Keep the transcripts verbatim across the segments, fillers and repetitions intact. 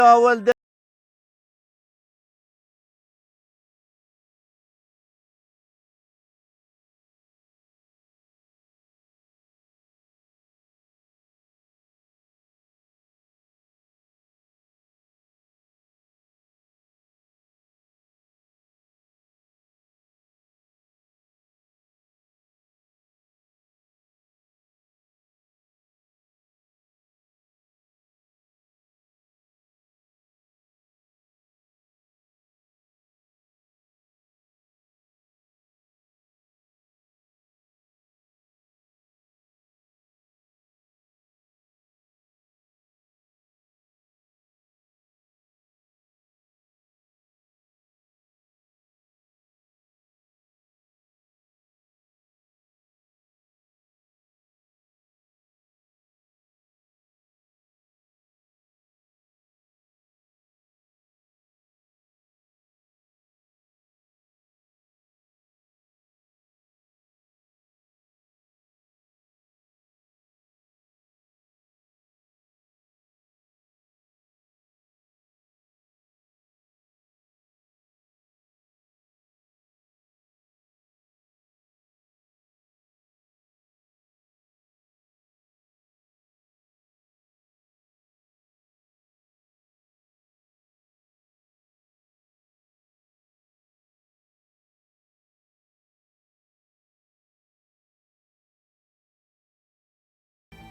Awel de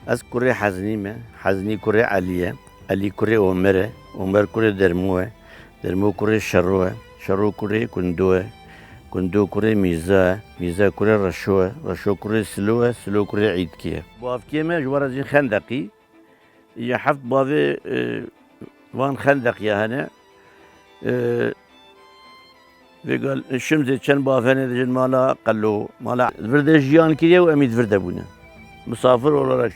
Ez kurê Heznî me. Heznî kurê Elî ye. Elî kurê Omer e. Omer kurê Dermû e. Dermû kurê Şero e. Şero kurê Kundo e. Kundo kurê Mîza e. Mîza kurê Reşo e. Reşo kurê Silo e. Silo kurê Îtkî ye. Bavkê me ji we re jî Xendeqî. Ji heft bavê, e, van Xendeqiya hene. E, vêgal Şimzê çend bav hene dijin mala Qelo, mala Virdê jiyan kiriye û em ê di vir de bûne. Misafir olarak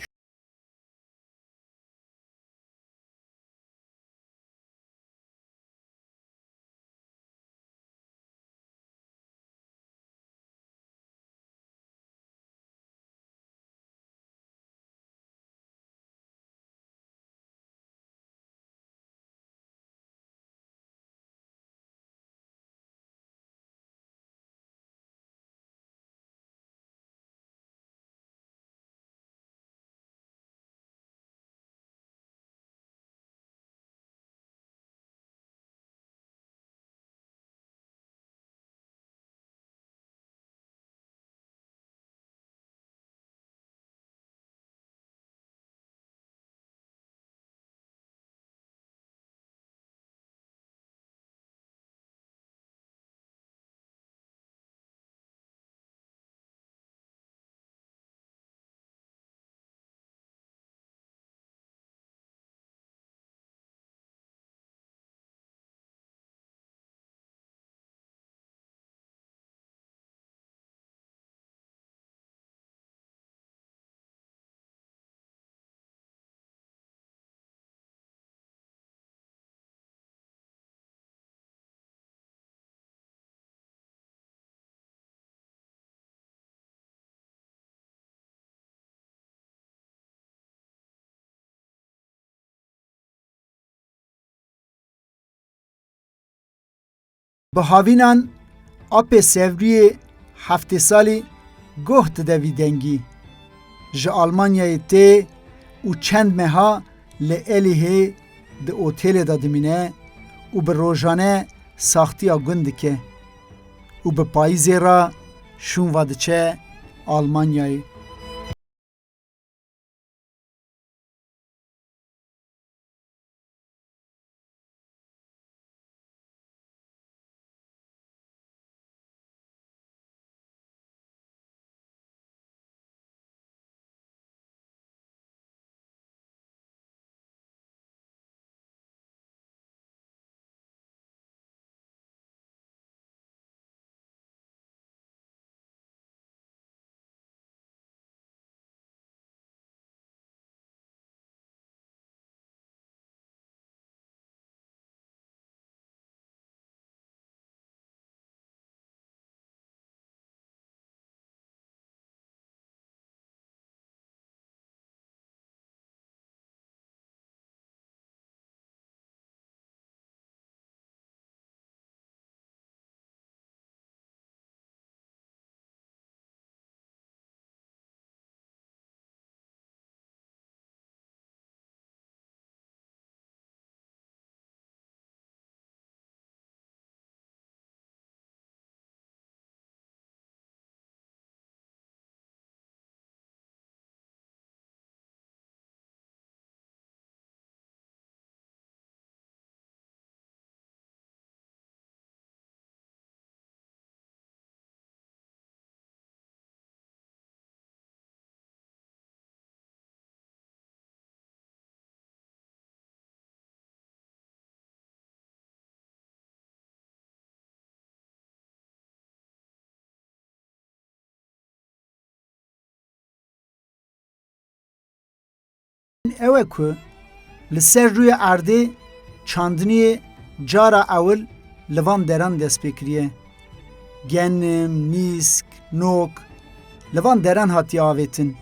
Bi havînan apê Sevriyê heftê salî goh dide vî dengî. Ji Almanyayê tê û çend meha li Elihê di otêlê de dimîne û bi rojane saxtiya gund dike û bi payîzê re şûn ve diçe Almanyayê. ew e ku li ser rûyê erdê çandiniyê cara ewil li van deran dest pê kiriye. Genim, mîsk, nok li van deran hatiye avêtin.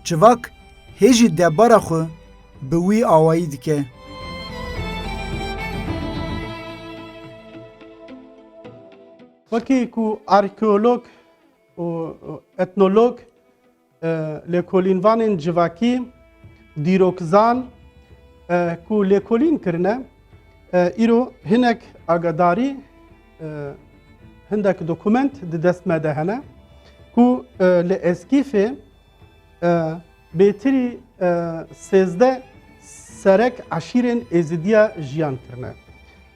Civak hê jî debara xwe bi wî awayî dike. Wekî ku arkeolog û etnolog, e, lêkolînvanên civakî, dîrokzan, e, ku lêkolîn kirine, e, îro hinek agadarî, e, hindek dokument di dest me de hene ku, e, li Eskîfê, e, bêtirî, e, sêzdeh serek eşîrên Êzidiya jiyan kirine.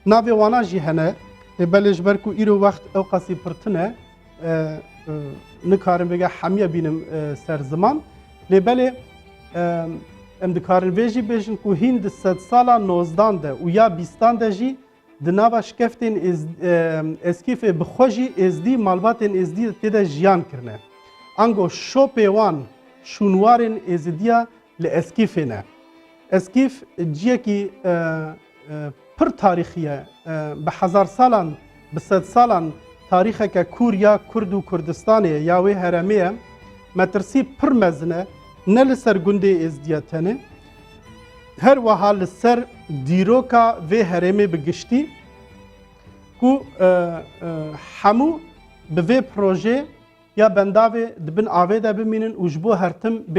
Navê wana jî hene, lê belê ji ber ku îro wext ewqasî pirtin e, e, e, nikarim vêga hemiye bînim, e, ser ziman. Lê belê, e, em dikarin vê jî bêjin ku hîn di sedsala nozdan de û ya bîstan de jî di nava şikeftên Êz-, e, Eskîfê bi xwe jî Êzdî, malbatên Êzdî tê de jiyan kirine. Ango şopê wan şûnwarên Êzidiya li Eskîfê ne. Eskîf ciyekî, e, e, pir tarîxî ye. E, bi hezar salan, bi sed salan tarîxeke kûr ya Kurd û Kurdistanê ya wê herêmê ye. Metirsî pir mezin e, ne li ser gundê Êzdiya tenê, her wiha li ser dîroka vê herêmê bi giştî ku, e, e, hemû bi vê projê ya bendavê di bin avê de bimînin û ji bo her tim bê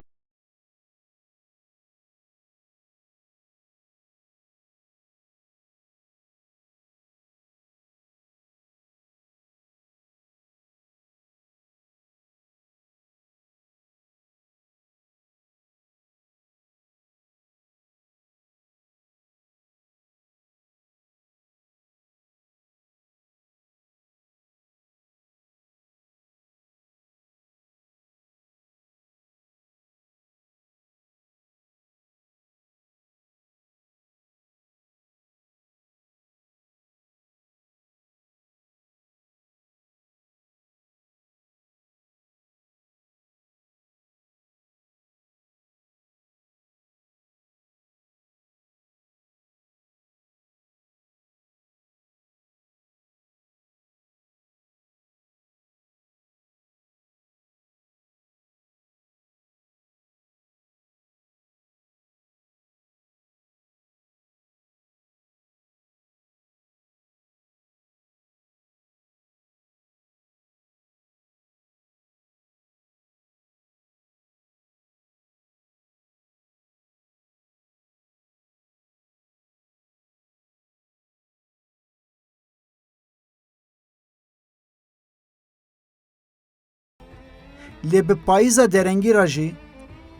Lê bi payîza derengî re jî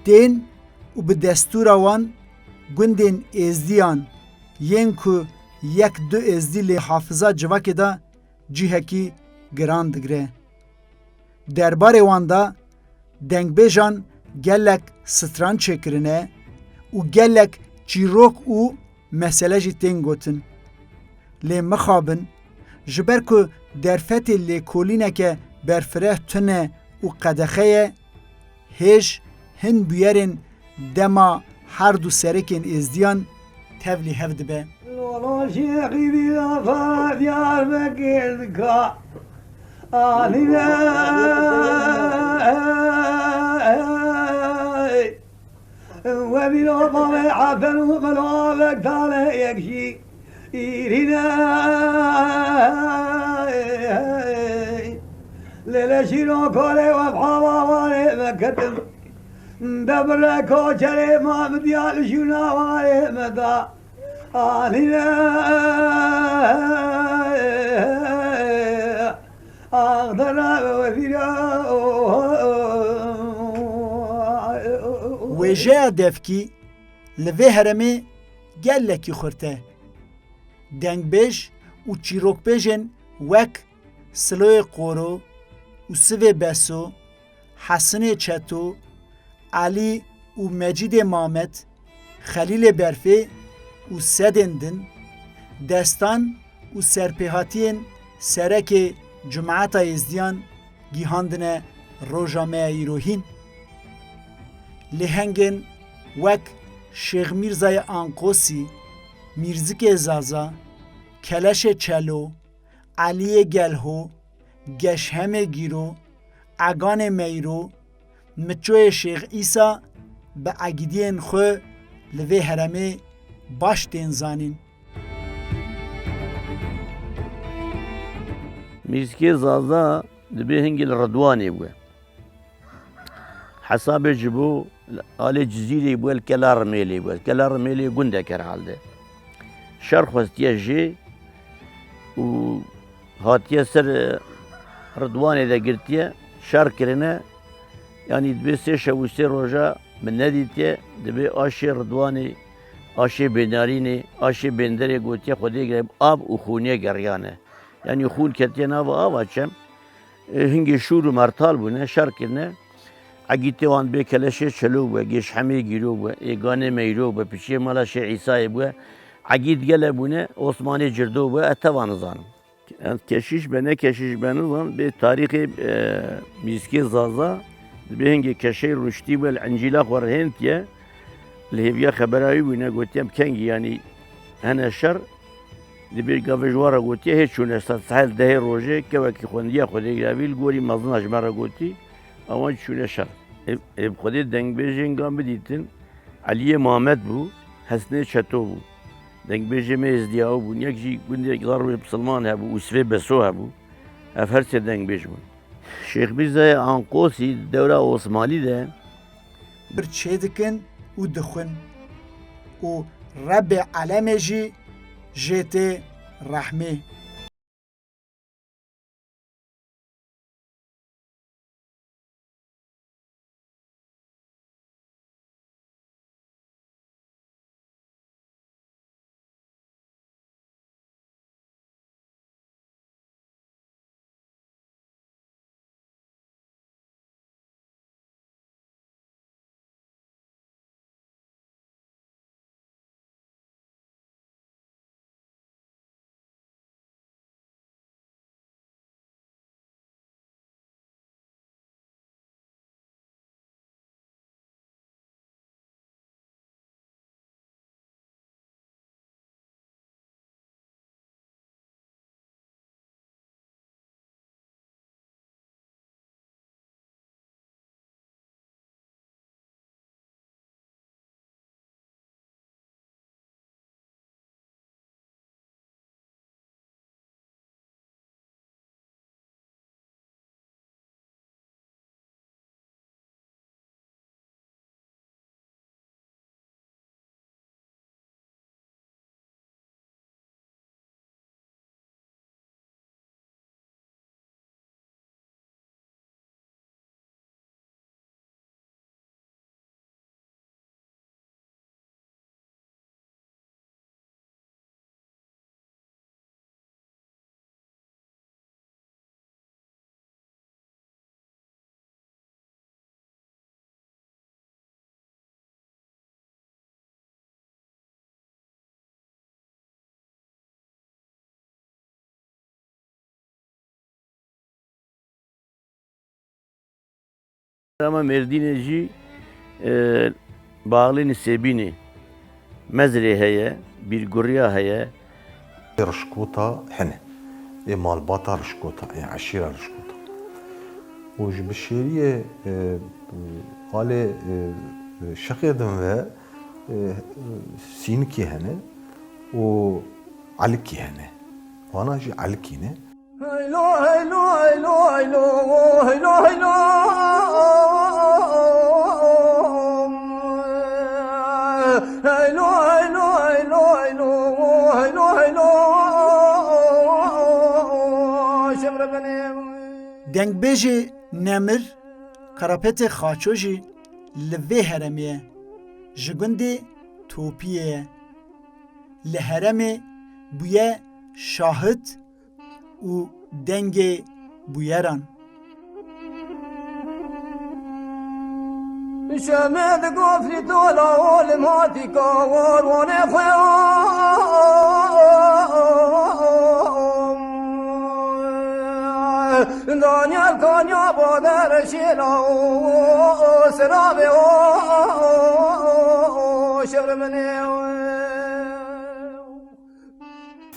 tên û bi destûra wan gundên êzdiyan yên ku yek du êzdî lê hafiza civakê de cihekî giran digire. Derbarê wan de dengbêjan gelek stran çêkirine û gelek çîrok û mesele jî tên gotin. Lê mixabin, ji ber ku derfetê lêkolîneke berfireh tune û qedexe ye, hêj hin bûyerên dema her du serekên êzdiyan tevlî hev dibe. Lolo Şêxî dîna fara Diyarbekir dika. Anîne. Webîro bavê Hesen û Qelo Avek tane yek jî. Îrîne. Lêlê şîro kolê we hava warê me ketim. Debire koçerê ma midiya li şûna warê me da. Anîne. Axdana wezîra. Wêjeya devkî li vê herêmê gelekî xurt e. Dengbêj û çîrokbêjên wek Siloyê Qoro û Sivê Beso, Hesinê Çeto, Elî û Mecîdê Mamed, Xelîlê Berfê û sedên din, destan û serpêhatiyên serekê Cumeta Êzdiyan gihandine roja me ya îro hîn. Lêhengên wek Şêx Mîrzayê Anqosî, Mîrzikê Zaza, Keleşê Çelo, Eliyê Gelho, Geşhemê Gîro, Eganê Meyro, Miçoyê Şêx Îsa bi egîdiyên xwe li vê heremê baş tên zanîn. Mîzkê Zaza dibê hingê li Ridwanê bûye. Hesabê ji bo alê Cizîrê bûye, li Kela Rimêlê bûye. Kela Rimêlê gundek herhalde. Şer xwestiye jê û hatiye ser, e, Ridwanê de girtiye, şer kirine. Yanî dibê sê şev û sê roja min nedîtiye, dibê aşê Ridwanê, aşê Bênarînê, aşê Bênderê gotiye Xwedê gire av û xûniyê geriyane. Yanî xûn ketiye nava ava çem. E, hingê şûr û mertal bûne, şer kirine. Egîtê wan bê Keleşê Çelo bûye, Gêşhemê Gîro bûye, Êganê Meyro bûye, piçiyê mala Şêx Îsayê bûye. Egît gele bûne, Osmanê Cirdo bûye, ez teva nizanim. Em keşîş be, ne keşîş be, nizan, bê tarîxê, e, mîzkê Zaza, dibê hingê keşeyê rûniştî bûye, li Encîla xwe rihêntiye, li hêviya xebera wî bûne, gotiye em kengî, yanî hene şer, dibê gavê ji wan re gotiye, hê çûne ser sehel dehê rojê, kewekî xwendiya Xwedê girevî, li gorî mezina ji me re gotî, ewan çûne şer. Ê, ê bi Xwedê dengbêjên gan bidîtin, Eliyê Mamed bû, Hesnê Çeto bû. Dengbêjê me Êzdiyaw bûn. Yek jî gundê Zarwê Bisilman hebû, Ûsvê Beso hebû. Ev her sê dengbêj bûn. Şêx Mîrzayê Anqosî di dewra Osmanlî de bir çêdikin û dixwin û Rebbê alemê jî jê tê rehmê. Ama Mêrdînê jî, e, Baxlê Nisêbînê, Mezrê heye, Bîrguriya heye. Rişkota hene. Ê malbata Rişkota, ê eşîra Rişkota. Û ji bi şêriyê, e, alê, e, e, Şexê din ve, e, Sînikî hene û Elikî hene. Wana jî Elikî ne. Heylo, heylo, heylo, heylo, heylo, heylo. Heylo, heylo, heylo, heylo, heylo, heylo. Şemre benê. Dengbêjê Nemir, Karapetê Xaço jî li vê heremê ye. Ji gundê Topiyê ye. Li heremê bûye şahid û dengê bûyeran. Şemê di gofrî tola olim hatî kawar wanê xwe. Danyal kanya badere şêla o, o, o, serabe o, o, o, o,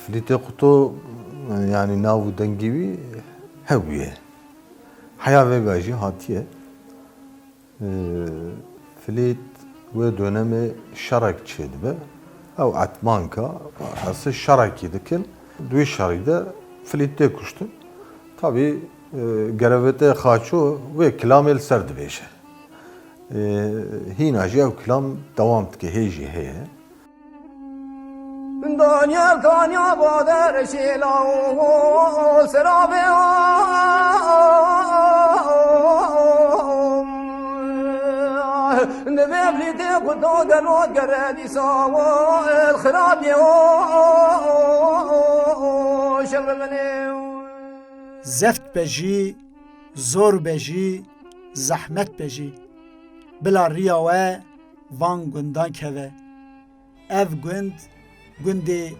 Filîtê Quto, yanî nav û dengê wî hebûye. Heya vêga jî hatiye. Ee, Filît wê dönemê şerek çêdibe. Ew etmanka, hesi şerekî dikin. Di wî şerî de Filît tê kuştin. Tabî, e, gerevêtê Xaço wê kilamê li ser dibêje. Ee, hîna jî ew kilam dewam dike, hê jî heye. Danya, danya, bader şêla o, o, serabê o, o, o, o. Divê Filîtê Quto gelo gere dîsa o, el xirabê o, o, o, o, şerminê o. Zeft be jî, zor be jî, zehmet be jî, bila riya we van gundan keve. Ev gund, gundê